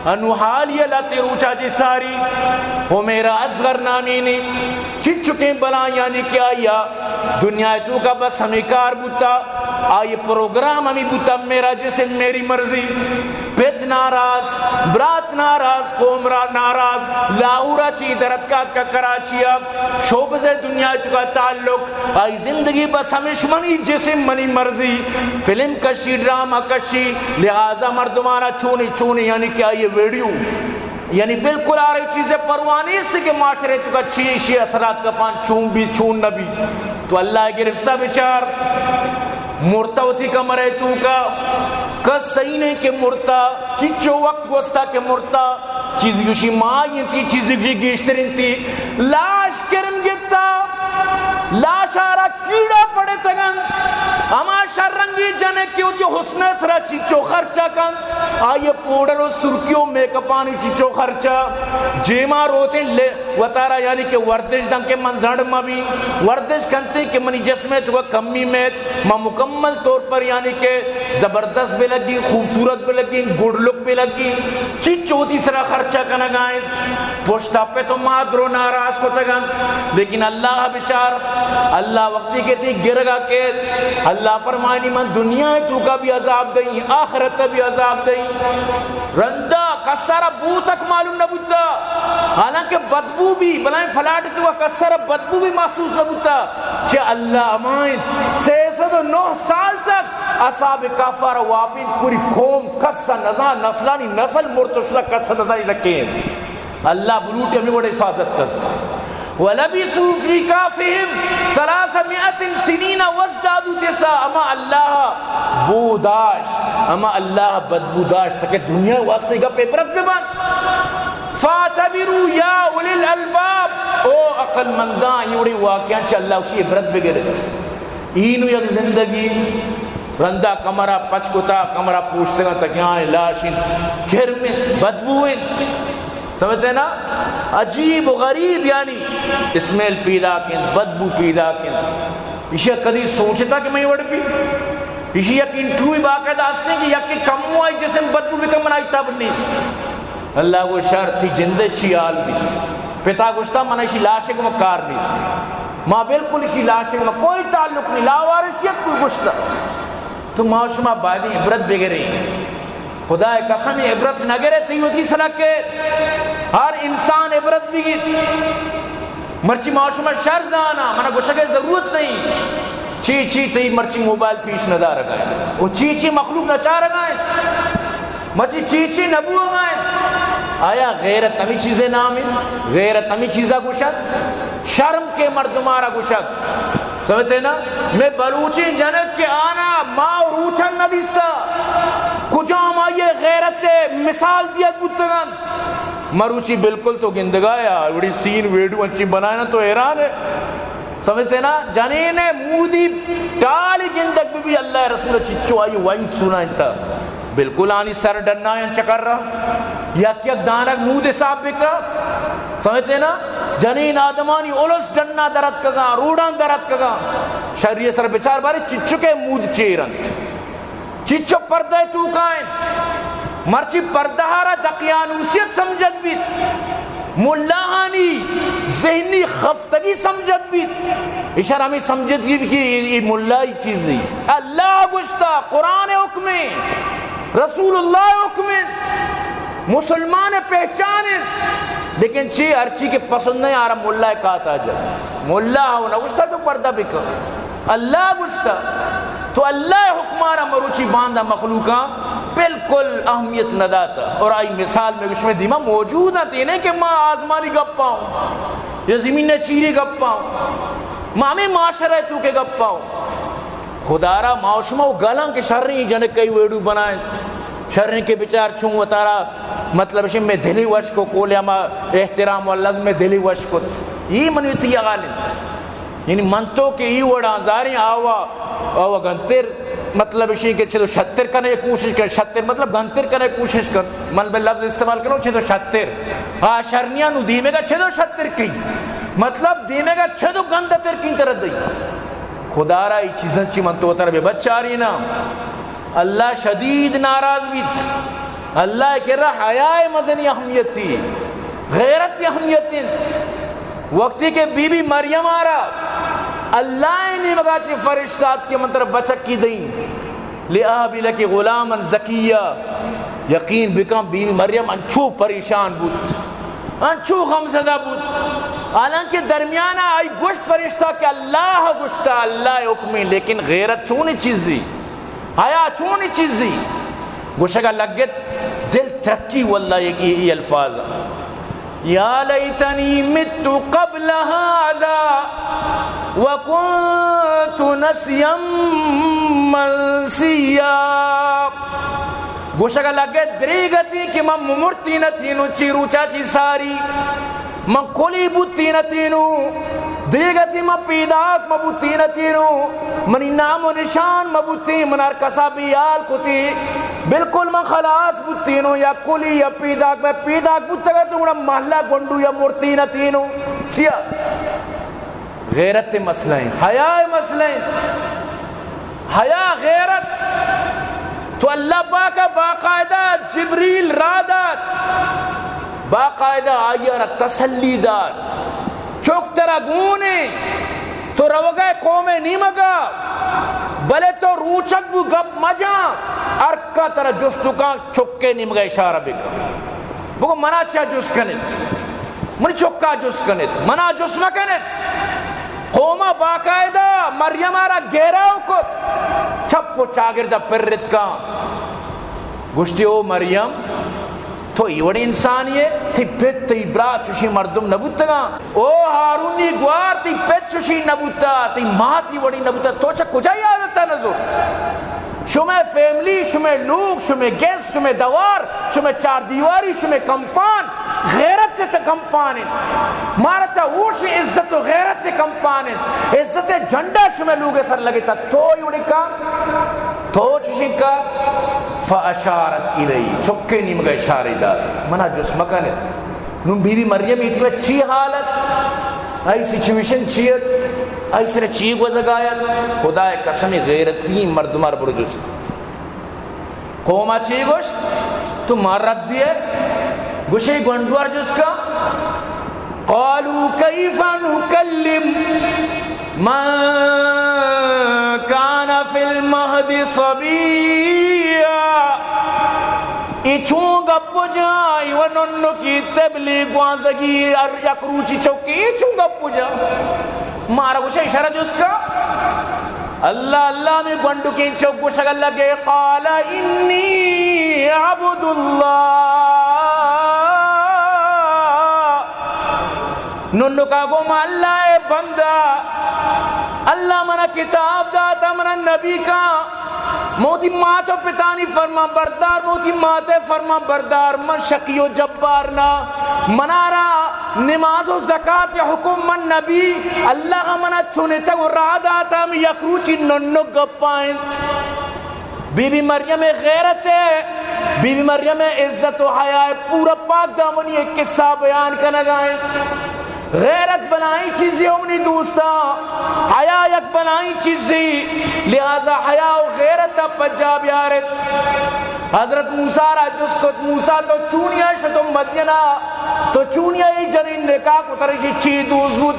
انو حالی ءَ لہتے روچا چہ ساری حمیرا اصغر نامینی چچکیں بلاں، یعنی کہ آئی ءَ دنیا ءِ توکا بس ہمے کار بوتا، آئی ءِ پروگرام ہمے بوتا، میرا جسم میری مرضی۔ پت ناراض، برات ناراض، قوم را ناراض، لاہور ءَ چہ در اتکا کہ کراچی ءَ شوبز ءِ دنیا ءِ توکا تعلق، آئی زندگی بس ہمیش منی جسم منی مرضی، فلم کشی، ڈرامہ کشی، لہذا مردمانا چونی چونی، یعنی کہ آئی ویڈیو، یعنی بالکل آرا اے چیز ءِ پرواہ نیست کہ معاشرے توکا چی ایشی اثرات کپان، چون بی چون نہ بی۔ تو اللہ ءَ گرفتا بچار، مرتا وتی کمرے توکا، کس صحیح نہیں کہ مرتا، چچو وقت گوستا کہ مرتا، چیز گوشی مائی انتی، چیز گوشی گیشتر انتی، لاش کرم گتا، لاش آرا کیڑا پڑتگ انت۔ ہما شررنگی جنک کہ وتی حسن ءِ سرا چچو خرچہ کنت، آئی ءِ پوڈر و سرکی و میک اپانی چچو خرچہ، جیما روتیں لے وتارا، یعنی کہ ورزش دنکہ من زنڈ مہ بی، ورزش کنتے کہ منی جسم ءِ توکا کمی میت، من مکمل طور پر یعنی کہ زبردست بہ لگی، خوبصورت بہ لگی، گڈ لک بہ لگی۔ چچو وتی سرا خرچہ کنگا انت، پشتا پت و مات درو ناراض کتگ انت، لیکن اللہ بچار، اللہ وقتی کہ تئی گرگا کیت، اللہ فرمائنی من دنیا ءِ توکا بھی عذاب دئی، آخرت ءَ بھی عذاب دئی۔ رندا کسارا بو تک معلوم نہ بوتا، حالانکہ بدبو بھی، بلائیں فلاٹ ءِ توکا کسارا بدبو بھی محسوس نہ بوتا۔ چہ اللہ امائن سہ سد و نہ سال تک اصحاب کہف ءَ را واپین پوری قوم کس ءَ نزان، نسلانی نسل مرت و شتا، کس ءَ نزانی لکیں۔ اللہ بلوٹ ہمیں وڑ حفاظت کرت۔ ولبثوا فی کہفہم ثلاثمائة سنین وازدادوا تسعا۔ ہما اللہ بو داشت، ہما اللہ بدبو داشت کہ دنیا واسطے گپ عبرت بہ بنت۔ فاعتبروا یا اولی الالباب، او عقل منداں، اے وڑیں واقعاں چہ اللہ ءَ عبرت بگرت۔ اینو یک زندگی رندا کمرہ پچ کتا، کمرہ پوشتگاں، تکیاں لاش انت، کرم انت، بدبو انت۔ سمجھتے نا؟ عجیب و غریب، یعنی اسمیل پیداک انت، بدبو پیداک انت۔ ایشی کدی سوچتا کہ میں وڑ بی؟ ایشی یک انٹرویو باقاعدہ ہستیں کہ یک کمو آئی جسم بدبو بکن، من آئی تب نیست۔ اللہ گو شر، تئی جندے چی حال بیت؟ پتا گوشتا من ایشی لاشے گو کار نیست، ما بالکل ایشی لاشے گو کوئی تعلق نہیں، لاوارثیت کوئی گوشتا۔ تو ما شما باید عبرت بگریں۔ خدا قسم عبرت نہ گرے، تئی وتی سلک ہے۔ ہر انسان عبرت بگیت۔ مرچی ما شما شر زانا، منا گوشگے ضرورت نہیں۔ چی چی تئی مرچی موبائل پیش نہ دارگا ہے، او چی چی مخلوق نہ چارگا ہے، مرچی چی چی نہ بوگا ہے۔ آیا غیرت ہمی چیزے نام ہے؟ غیرت ہمی چیزا گوشت؟ شرم کے مردمارا گوشت۔ سمجھتے نا؟ میں بلوچیں جنک کہ آنا ما روچن نہ دیستا، کجام آئیے غیرت مثال دیت بوتگن؟ مروچی بالکل تو گندگا یا وڑی سین ویڈیو انچی بنائے نا تو حیران ہے۔ سمجھتے نا؟ جنین مودی ٹالی گندگ بھی، اللہ رسول چچو آئی وعید سنا انت۔ بالکل آنی سر ڈنا ہیں چکر رہا۔ یک یک دانگ مود حساب بکا۔ سمجھتے نا؟ جنین آدمانی الس ڈنا درت کگا، روڈان درت کگا۔ شریع سر بچار بارے چچو کے مود چیر انت۔ چچو پردہ توکا انت۔ مرچی پردہ را دقیانوسیت سمجھت بیت۔ ملاہانی ذہنی خفتگی سمجھت بیت۔ اشار ہمیں سمجھت گی کہ یہ ملائی چیزی۔ اللہ گوشتا، قرآن حکمیں، رسول اللہ حکمیں، مسلمان پہچان انت، لیکن چی ہرچی کہ پسند نہیں آرا ملا کاتا جا۔ ملا ہو نہ گوشتا تو پردہ بکن۔ اللہ گوشتا، تو اللہ حکمارا مروچی باندا مخلوقاں بالکل اہمیت نہ داتا۔ اور آئی مثال میں گوش میں دیما موجود ہیں، تینے کہ ما آزمانی گپا ہوں یا زمین چیری گپا ہوں، ما ہمیں معاشرہ تو کے گپا ہوں۔ خدا را ما و شما و گلاں کہ شریں جنک کئی ویڈیو بنائیں، شریں کہ بچار چون وتارا مطلب شے میں دلی وش کو کولیا ما احترام و لازم میں دلی وش کو۔ یہ منی تی حال انت۔ یعنی من تو کہ ای وڑاں زاریں آوا، آوا گنتر، مطلب اشی کہ چلو شتر کنے کوشش کر، شتر مطلب گنتر کنے کوشش کر۔ من بہ لفظ استعمال کروں، چلو شتر۔ ہاں، شرنیاں نو دیمے گا چلو شتر کی۔ مطلب دیمے گا چلو گندتر کی طرح دی۔ خدا را ای چیزاں چی من تو تر بہ بچاری نا۔ اللہ شدید ناراض بیت۔ اللہ ءِ کرا حیا ءِ مزنیں اہمیتے، غیرت ءِ اہمیت انت۔ وقتی کہ بی بی مریم ءَ را اللہ ءِ نیمگا چہ فرشتہ آت کہ من ترا بچکی دئیں، لأهب لك غلاما زكيا، یقین بکن بی بی مریم انچو پریشان بوت، انچو غمزدہ بوت، حالانکہ درمیان ءَ آئی گوشت فرشتہ کہ اللہ ءَ گوشتا، اللہ ءِ حکمیں، لیکن غیرت چونیں چیزے؟ حیا چونیں چیزے؟ گوشگا لگت، دل ترکی واللہ اے، اے، اے الفاظ، یا لیتنی مت قبل هذا وکنت نسیا منسیا۔ گوشگا لگت، دریگتی کہ من ممرتی نتینو چی روچا چی ساری۔ من کلی بوتین اتینو، دریگتی من پیداک مہ بوتین اتینو، منی نام و نشان مہ بوتین، من ہر کسا بیال کتی، بالکل من خلاص بوتینو، یا کلی یا پیداک، من پیداک بوتگ اتوں گڑا محلہ گونڈو یا مرتین اتینو۔ چیا؟ غیرت ءِ مسئلہ انت، حیا ءِ مسئلہ انت۔ حیا، غیرت۔ تو اللہ پاک ءَ باقاعدہ جبریل را دات، باقاعدہ آئی ءَ را تسلی دات، چک ترا گون انت، تو روگ ءَ ئے قوم ءِ نیمگ ءَ، بلے تو روچگ بو، گپ مجن، ہر کا ترا جست کن چک ءِ نیمگ ءَ اشارہ بکن، بگو منا چیا جست کن ات؟ منی چکا جست کن ات، منا جست مکن ات۔ قوما باقاعدہ مریم ءَ را گھیراؤ کت، چپ و چاگرد ءَ پرت کن۔ گوشتی، او مریم، تو اے وڑیں انسانی ئے؟ تئی پت، تئی برات چوشیں مردم نہ بوتگاں۔ او ہارونی گوار، تئی پت چوشیں نہ بوتا، تئی مات اے وڑیں نہ بوتا، تو چہ کجا اے عادت ءَ نہ زرت؟ شمئے فیملی، شمئے لوگ، شمئے گس، شمئے دوار، شمئے چار دیواری، شمئے کمپان غیرت ءِ کمپان انت۔ مارا چہ ہوش عزت و غیرت ءِ کمپان انت۔ عزت ءِ جھنڈا شمئے لوگ ءِ سر لگتا، تو اے وڑیں کار، تو چوشیں کار۔ فاشارت الیہ، چک ءِ نیمگ ءَ اشارے دات، منا جست مکن ات۔ نوں بی بی مریم ءِ ٹیم ءَ چی حالت، آئی سچویشن چی ات، آئی سر ءَ چی گوزگ ءَ ات؟ خدا ءِ قسم، غیرتی مردم ءَ را برو جست۔ قوم ءَ چی گوشت؟ تو ما رد دیئے؟ گوشے گونڈو ءَ را جست کن۔ قالوا کیف نکلم من کان فی المہد صبیا۔ اے چون گپ جاں، اے و ننکی تبلیغ گوانزگی، ہر یک روچی چکی، اے چون گپ جاں؟ مارا گوشے، اشارہ جست کن۔ اللہ، اللہ، ہمے گونڈکیں چک گوشگ ءَ لگے، قال انی عبد اللہ۔ ننکا گو، ما اللہ ءِ بندہ، اللہ منا کتاب داتا، منا نبی کا، من وتی مات و پتانی فرمان بردار، من وتی مات ءِ فرمان بردار، من شقی و جبار نہ، منارا نماز و زکات ءِ حکم من نبی، اللہ منا چنتگ و راہ داتا، ہم یک روچی ننک گپا انت۔ بی بی مریم ءِ غیرت ءِ، بی بی مریم ءِ عزت و حیا ءِ پورا پاک دامنی ءِ قصہ بیان کنگا انت۔ غیرت بلاہیں چیزے ہو منی دوستاں، حیا یک بلاہیں چیزے، لہذا حیا و غیرت ءَ پجا بیارت۔ حضرت موسیٰ را جست کت، موسیٰ تو چونیا شتو مدینا، تو چونیا اے جنین نکاح کت، ترا ایشی چی دوست بوت؟